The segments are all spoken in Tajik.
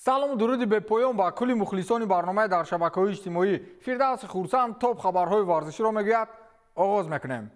Салому дуруди бепоён ба кулли мухлисони барномаи дар шабакаҳои иҷтимоӣ. Фирдавси Хурсанд топ хабарҳои варзиширо мегӯяд. Оғоз мекунем.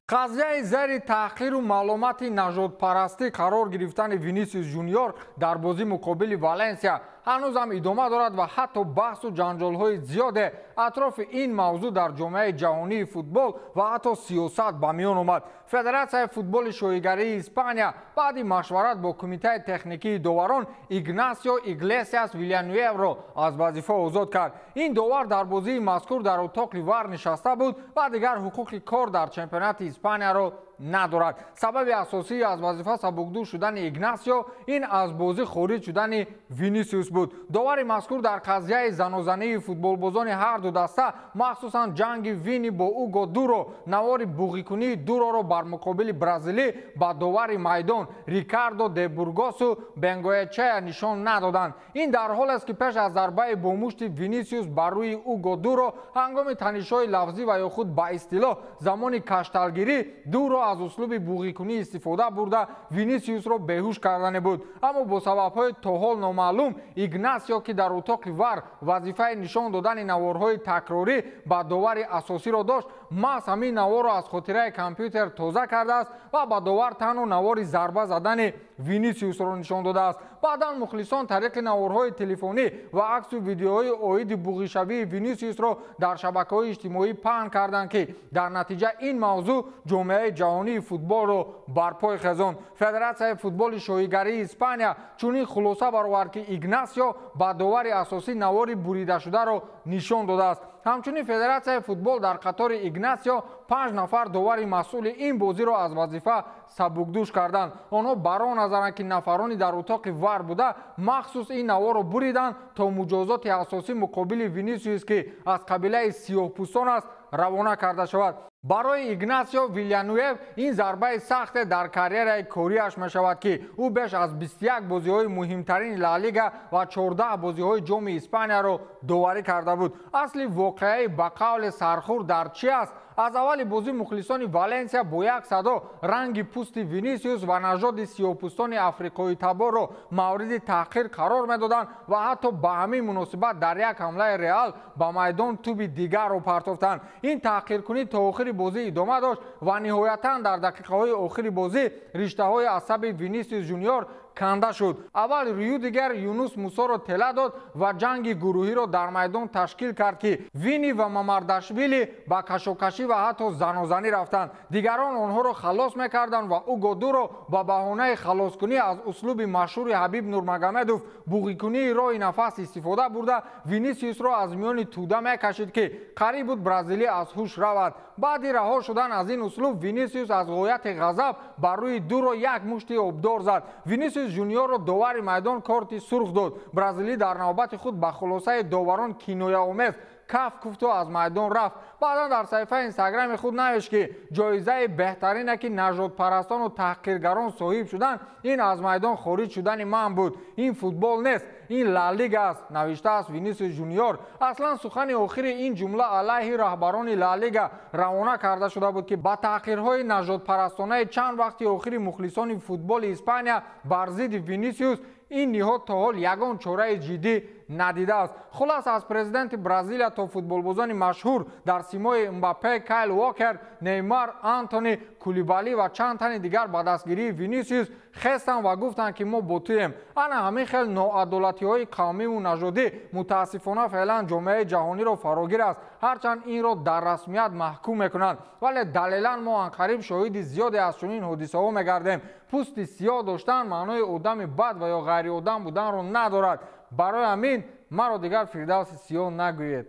Қазияи зери таҳқиру маълумоти нажодпарастӣ қарор гирифтани Винисиус Жуниор дар бозӣ муқобили Валенсия ҳанӯзам идома дорад ва ҳатто баҳсу ҷанҷолҳои зиёде атрофи ин мавзӯъ дар ҷомеаи ҷаҳонии футбол ва ҳатто сиёсат ба миён омад. Федератсияи футболи шоҳигарии Испания баъди машварат бо кумитаи техникии доварон Игнасио Иглесиас Вилянуевро аз вазифа озод кард. Ин довар дар бозии мазкур дар утоқи ВАР нишаста буд ва дигар ҳуқуқи кор дар чемпионати Испанияро надорад. Сабаби асосии аз вазифа сабукдӯш шудани Игнасио ин аз бозӣ хориҷ шудани Винисиус буд. Довари мазкур дар қазияи занозании футболбозони ҳар ду даста, махсусан ҷанги Вини бо Уго Дуро, навори буғикунии Дуроро бар муқобили бразилӣ ба довари майдон Рикардо де Бургосу Бенгоечея нишон надоданд. Ин дар ҳолест, ки пеш аз зарбаи бо мушти Винисиус бар рӯи Уго Дуро ҳангоми танишҳои лафзӣ ва ё худ ба истилоҳ замони кашталгирӣ Дуро аз услуби буғикунӣ истифода бурда Винисиусро беҳуш кардане буд. Аммо бо сабабҳои то ҳол номаълум Игнасио, ки дар утоқи ВАР вазифаи нишон додани наворҳои такрорӣ ба довари асосиро дошт, маҳз ҳамин наворро аз хотираи компютер тоза кардааст ва ба довар танҳо навори зарба задани Винисиусро нишон додааст. Баъдан мухлисон тариқи наворҳои телефонӣ ва аксу видеоҳои оиди буғишавии Винисиусро дар шабакаҳои иҷтимоӣ паҳн карданд, ки дар натиҷа ин мавзӯъ ҷомеаи ҷаҳонии футболро барпой хезонд. Федератсияи футболи шоҳигарии Испания чунин хулоса баровард, ки Игнасио ба довари асосӣ навори буридашударо нишон додааст. Ҳамчунин федератсияи футбол дар қатори Игнасио 5 нафар довари масъули ин бозиро аз вазифа сабукдӯш карданд. Онҳо бар он назаранд, ки нафарони дар утоқи ВАР буда махсус ин наворро буриданд, то муҷозоти асосӣ муқобили Винисиус, ки аз қабилаи сиёҳпӯстон аст, равона карда шавад. Барои Игнасио Вилянуев ин зарбаи сахте дар карьераи кориаш мешавад, ки ӯ беш аз 21 бозиҳои муҳимтарини Ла Лига ва 14 бозиҳои ҷоми Испанияро доварӣ карда буд. Асли воқеаи ба қавли сархур дар чӣ аст? Аз аввали бозӣ мухлисони Валенсия бо як садо ранги пӯсти Винисиус ва нажоди сиёҳпӯстони африқоитаборро мавриди таҳқир қарор медоданд ва ҳатто ба ҳамин муносибат дар як ҳамлаи Реал ба майдон туби дигарро партофтанд. Ин таҳқиркунӣ то охири бозӣ идома дошт ва ниҳоятан дар дақиқаҳои охири бозӣ риштаҳои асаби Винисиус Жуниор канда шуд. Аввал Рюдигер Юнус Мусоро тела дод ва ҷанги гурӯҳиро дар майдон ташкил кард, ки Вини ва Мамардашвили ба кашокашӣ ва ҳатто занозанӣ рафтанд. Дигарон онҳоро халос мекарданд ва Уго Дуро ба баҳонаи халоскунӣ аз услуби машҳури Ҳабиб Нурмагомедов буғикунии роҳи нафас истифода бурда Винисиусро аз миёни тӯда мекашид, ки қариб буд бразилӣ аз ҳуш равад. Баъди раҳо шудан аз ин услуб Винисиус аз ғояти ғазаб бар рӯи Дуро як мушти обдор зад. Винисиус Жуниорро довари майдон корти сурх дод. Бразилӣ дар навбати худ ба хулосаи доварон кинояомез каф куфту аз майдон рафт. Баъдан дар саҳифаи инстаграми худ навишт, ки ҷоизаи беҳтарине, ки нажодпарастону таҳқиргарон соҳиб шуданд, ин аз майдон хориҷ шудани ман буд. Ин футбол нест, ин Ла Лига аст, навиштааст Винисиус Жуниор. Аслан сухани охири ин ҷумла алайҳи раҳбарони Ла Лига равона карда шуда буд, ки ба таҳқирҳои нажодпарастонаи чанд вақти охири мухлисони футболи Испания бар зидди Винисиус ин ниҳод то ҳол ягон чораи ҷиддӣ надидааст. Хулас, аз президенти Бразилия то футболбозони машҳур дар симои Мбаппе, Кайл Уокер, Неймар, Антони, Кулибали ва чанд тани дигар ба дастгирии Винисиус хестанд ва гуфтанд, ки мо бо туем. Ана ҳамин хел ноадолатиҳои қавмиву нажодӣ мутаассифона феълан ҷомеаи ҷаҳониро фарогир аст. Ҳарчанд инро дар расмият маҳкум мекунанд, вале далелан мо анқариб шоҳиди зиёде аз чунин ҳодисаҳо мегардем. Пӯсти сиёҳ доштан маънои одами бад ва ё ғайриодам буданро надорад. Барои ҳамин маро дигар Фирдавси сиёҳ нагӯед.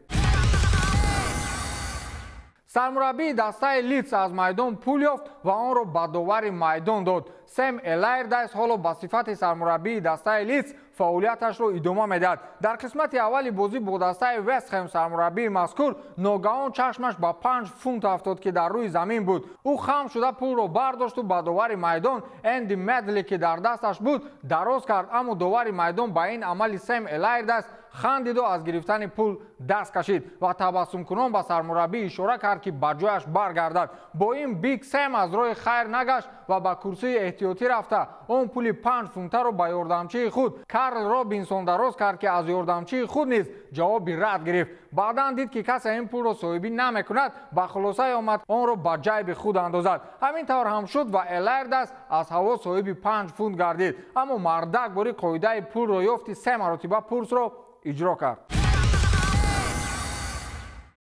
Сармураббии дастаи Лидс аз майдон пул ёфт ва онро ба довари майдон дод. Сэм Элайрдайс ҳоло ба сифати сармураббии дастаи Лидс фаъолияташро идома медиҳад. Дар қисмати аввали бозӣ бо дастаи Вестхэм сармураббии мазкур ногаҳон чашмаш ба 5 фунт афтод, ки дар рӯи замин буд. Ӯ хам шуда пулро бардошту ба довари майдон Энди Медли, ки дар дасташ буд, дароз кард, аммо довари майдон ба ин амали Сэм Элайрдайс Хандиду аз гирифтани пул даст кашид ва табассумкунон ба сармураббӣ ишора кард, ки ба ҷояш баргардад. Бо ин Биг Сэм аз роҳи хайр нагашт ва ба курсии эҳтиётӣ рафта он пули 5 фунтаро ба ёрдамчии худ Карл Робинсон дароз кард, ки аз ёрдамчии худ низ ҷавоби рад гирифт. Баъдан дид, ки касе ин пулро соҳибӣ намекунад, ба хулосае омад онро ба ҷайби худ андозад. Ҳамин тавр ҳам шуд ва Элайрдас аз ҳаво соҳиби 5 фунт гардид. Аммо мардак бори қоидаи пулро ёфти се маротиба пурсро иҷро кард.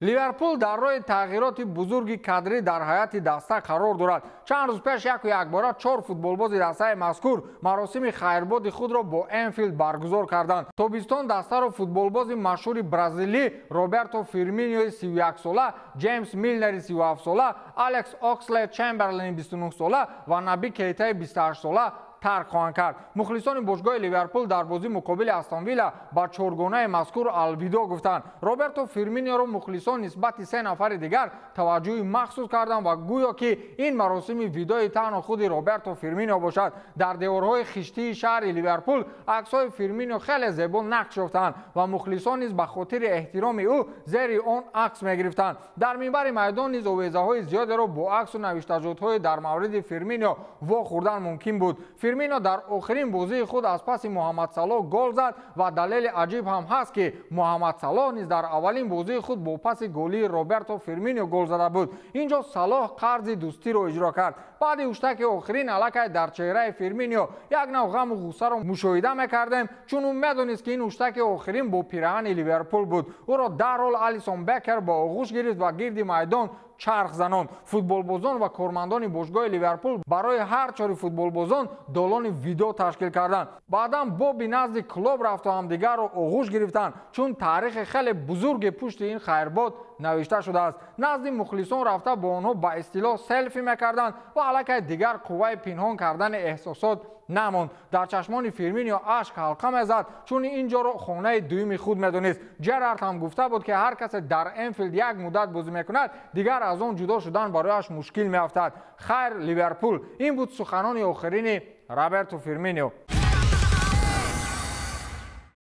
Ливерпул дар роҳи тағйироти бузурги кадрӣ дар ҳайати даста қарор дорад. Чанд рӯз пеш яку якбора 4 футболбози дастаи мазкур маросими хайрбоди худро бо Энфилд баргузор карданд. Тобистон дастаро футболбози машҳури бразилӣ Роберто Фирминиои 31-сола, Ҷеймс Милнери 37-сола, Алекс Окслейд Чемберлени 29-сола ва Наби Кейтаи 28-сола тарк хоҳанд кард. Мухлисони бошгоҳи Ливерпул дар бозӣ муқобили Астон Вилла ба чоргонаи мазкур алвидо гуфтанд. Роберто Фирминиоро мухлисон нисбати 3 нафари дигар таваҷҷӯҳи махсус карданд ва гӯё ки ин маросими видои танҳо худи Роберто Фирминио бошад. Дар деворҳои хиштии шаҳри Ливерпул аксҳои Фирминио хеле зебо нақш ёфтанд ва мухлисон низ ба хотири эҳтироми ӯ зери он акс мегирифтанд. Дар минбари майдон низ овезаҳои зиёдеро бо аксу навиштаҷотҳои дар мавриди Фирминио вохӯрдан мумкин буд. Фирмино дар охирин бозии худ аз паси Муҳаммад Салоҳ гол зад ва далели аҷиб ҳам ҳаст, ки Муҳаммад Салоҳ низ дар аввалин бозии худ бо паси голии Роберто Фирмино гол зада буд. Инҷо Салоҳ қарзи дӯстиро иҷро кард. Баъди ҳуштаки охирин аллакай дар чеҳраи Фирмино як нав ғаму ғуссаро мушоҳида мекардем, чун ӯ медонист, ки ин ҳуштаки охирин бо пираҳани Ливерпул буд. Ӯро дарҳол Алисон Бекер ба оғӯш гирифт ва гирди майдон чарх занон. Футболбозон ва кормандони бошгоҳи Ливерпул барои ҳар чори футболбозон долони видео ташкил карданд. Баъдан Боби назди клуб рафту ҳамдигарро оғӯш гирифтанд, чун таърихи хеле бузурге пушти ин хайрбод навишта шудааст. Назди мухлисон рафта бо онҳо ба истилоҳ селфи мекарданд ва аллакай дигар қувваи пинҳон кардани эҳсосот намонд. Дар чашмони Фирминио ашк ҳалқа мезад, чун ин ҷоро хонаи дуюми худ медонист. Ҷерард ҳам гуфта буд, ки ҳар касе дар Энфилд як муддат бозӣ мекунад, дигар аз он ҷудо шудан барояш мушкил меафтад. Хайр, Ливерпул. Ин буд суханони охирини Роберто Фирминио.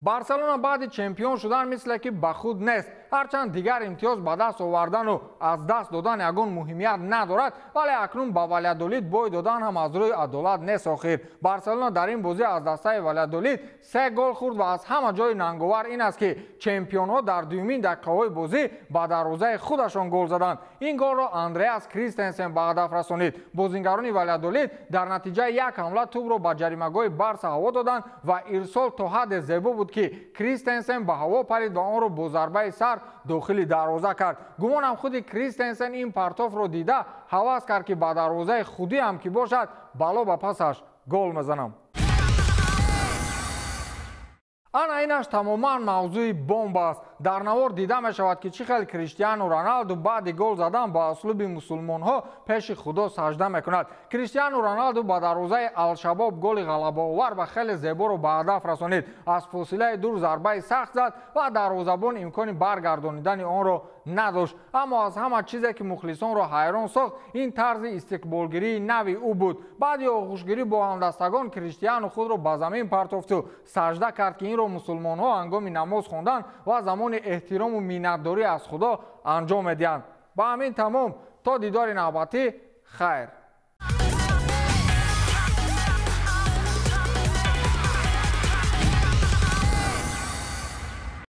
Барселона баъди чемпион шудан мисле ки ба худ нест. Ҳарчанд дигар имтиёз ба даст овардану аз даст додан ягон муҳимият надорад, вале акнун ба Валядолид бой додан ҳам аз рӯи адолат нест. Охир Барселона дар ин бозӣ аз дастаи Валядолид 3 гол хӯрд ва аз ҳама ҷои нанговар ин аст, ки чемпионҳо дар дуюмин дақиқаҳои бозӣ ба дарвозаи худашон гол заданд. Ин голро Андреас Кристенсен ба ҳадаф расонид. Бозингарони Валядолид дар натиҷаи як ҳамла тӯбро ба ҷаримагоҳи Барса ҳаво доданд ва ирсол то ҳадде зебо буд, ки Кристенсен ба ҳаво парид ва онро бо зарбаи сар дохили дарвоза кард. Гумонам худи Кристенсен ин партофро дида ҳавас кард, ки ба дарвозаи худӣ ҳам ки бошад, бало ба пасаш гол мезанам. Ана инаш тамоман мавзӯи бомба аст. Дар навор дида мешавад, ки чӣ хел Криштиану Роналду баъди гол задан ба услуби мусулмонҳо пеши Худо сажда мекунад. Криштиану Роналду ба дарвозаи Алшабоб голи ғалабаовар ва хеле зеборо ба ҳадаф расонид. Аз фосилаи дур зарбаи сахт зад ва дарвозабон имкони баргардонидани онро надошт. Аммо аз ҳама чизе, ки мухлисонро ҳайрон сохт, ин тарзи истиқболгирии нави ӯ буд. Баъди оғӯшгирӣ бо ҳамдастагон Криштиану худро ба замин партофту сажда кард, ки инро мусулмонҳо ҳангоми намоз хондан ва замони эҳтирому миннатдорӣ аз Худо анҷом медиҳанд. Ба ҳамин тамом, то дидори навбатӣ, хайр.